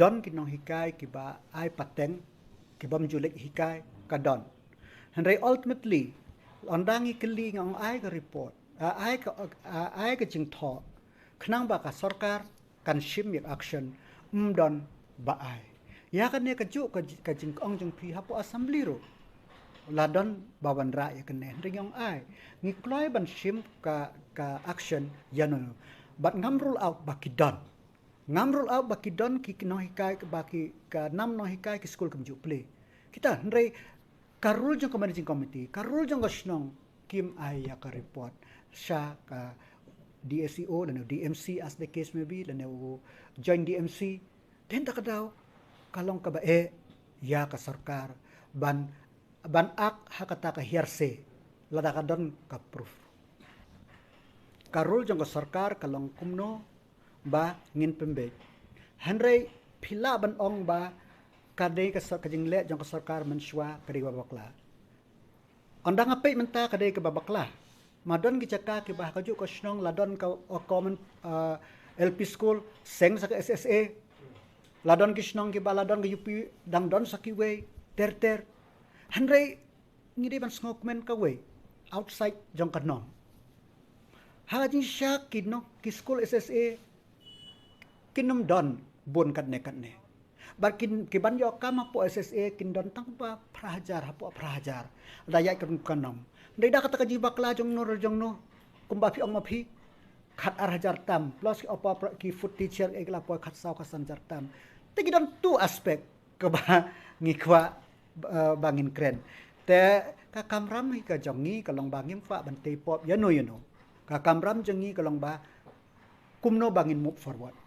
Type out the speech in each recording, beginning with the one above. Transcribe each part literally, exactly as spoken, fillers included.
Don ki nonghikai kiba ai pateng, kibym ju leit hikai, ka don. Hynrei ultimately, ynda ngi kylli, ngi ong ai ka report, ah, ai ka, ah, ai ka jingthoh, khnang ba ka sorkar kan shim ïa ka action, ym don ba ai. Ïa kane kajuh ka ji-, ka jingong jong phi hapoh assembly ruh la don ba wanrah ïa kane, hynrei ngi ong ai, ngi kloi ban shim ka, ka action ïano. Bad ngam rule out ba ki don. Ngam rule out ba ki don ki, ki nonghikai, ba ki, ka nam nonghikai ki skul kam ju plie. Kita, hynrei ka rule jong ka managing committee, ka rule jong ka shnong, kim ai ïa ka report sha ka D S E O lane D M C, as the case may be, lane u joint D M C. Te kata ka daw ka long kaba eh ïa ka sorkar ban, ban act ha kata ka hearsay lada ka don ka proof. Ka rule jong ka sorkar ka long kumno ba ngin pynbeit. Hynrei phi lah ban ong ba ka dei ka sor-, ka jingleh jong ka sorkar mynshuwa ka dei kaba bakla. Ynda nga peit mynta ka dei kaba bakla. Ma don ki jaka kiba ha kajuh ka shnong la don ka, uh, common, uh, L P school, seng sa ka S S A. La don ki shnong kiba la don ka U P, dang don sa kiwei, ter ter. Hynrei ngi dei ban sngewkmen kawei, outside jong ka norm. Ha ka jingshisha ki nong, ki skul S S A kin ym don bun katne katne. Bad kin, ki ban ïoh kam hapoh S S A kin don tang ba phra hajar, hapoh phra hajar. Da ïaid ka rukom ka norm. Hynrei da kata ka jingbakla jong no re jong no, kumba phi ong ma phi, khat ar hajar tam, plus ki opa pra-, ki food teacher, eh, ki la poi khat saw khat san hajar tam. Te ki don tu aspect kaba ngi kwah, eh, ba ngin kren. Te ka kamram hi ka jong ngi ka long ba ngim kwah ban tei pop ïano ïano. Ka kamram jong ngi ka long ba kumno ba ngin move forward.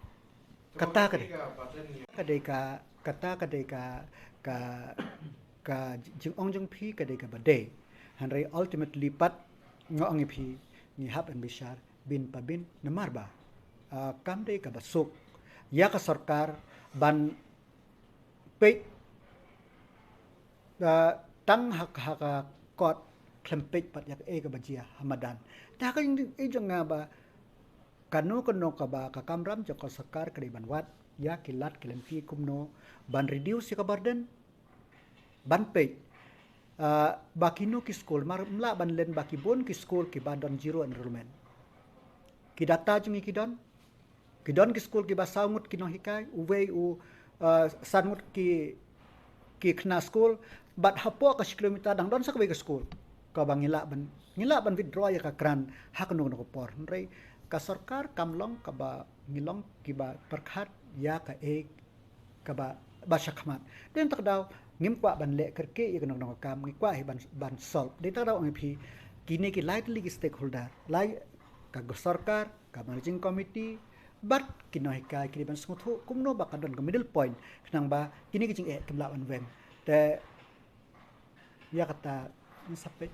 Kata ka dei, ka dei ka, kata ka dei ka, ka, ka jingong jong phi ka dei kaba dei. Hynrei ultimately pat nga ong ïa phi, ngi hap ban bishar bin pa bin namar ba, ah, kam dei kaba suk ïa ka sorkar ban peit, ah, tang ha ka, ha ka kot, khlem peit pat ïa kaei kaba jia ha madan. Te ha ka jingïeit jong nga ba kano kano kaba ka kamram jong ka sorkar ka dei ban wad ïa ki lad ki lynti kumno ban reduce ïa ka burden, ban peit, ah, ba kino ki skul, mar ym lah ban len ba ki bun ki skul kiba don zero enrollment. Ki data jong ngi ki don, ki don ki skul kiba saw ngut ki nonghikai, uwei u, ah, san ngut ki, ki khynnah skul, bad hapoh ka shi kilometer dang don sa kawei ka skul. Kaba ngi lah ban, ngi lah ban withdraw ïa ka grant ha kano kano ka por. Hynrei ka sorkar kam long kaba ngi long kiba pyrkhat ïa kaei kaba, ba shakhmat. Dei kata ka daw ngim kwah ban leh kyrkieh ïa kano kano ka kam, ngi kwah hi ban, ban solve. Dei kata ka daw ong ïa phi, kine ki lai tylli ki stakeholder, lai ka sorkar, ka managing committee, bad ki nonghikai ki dei ban sngewthuh kumno ba ka don ka middle point, khnang ba kine ki jingeh kim lah ban weng. Te ïa kata ngi sa peit.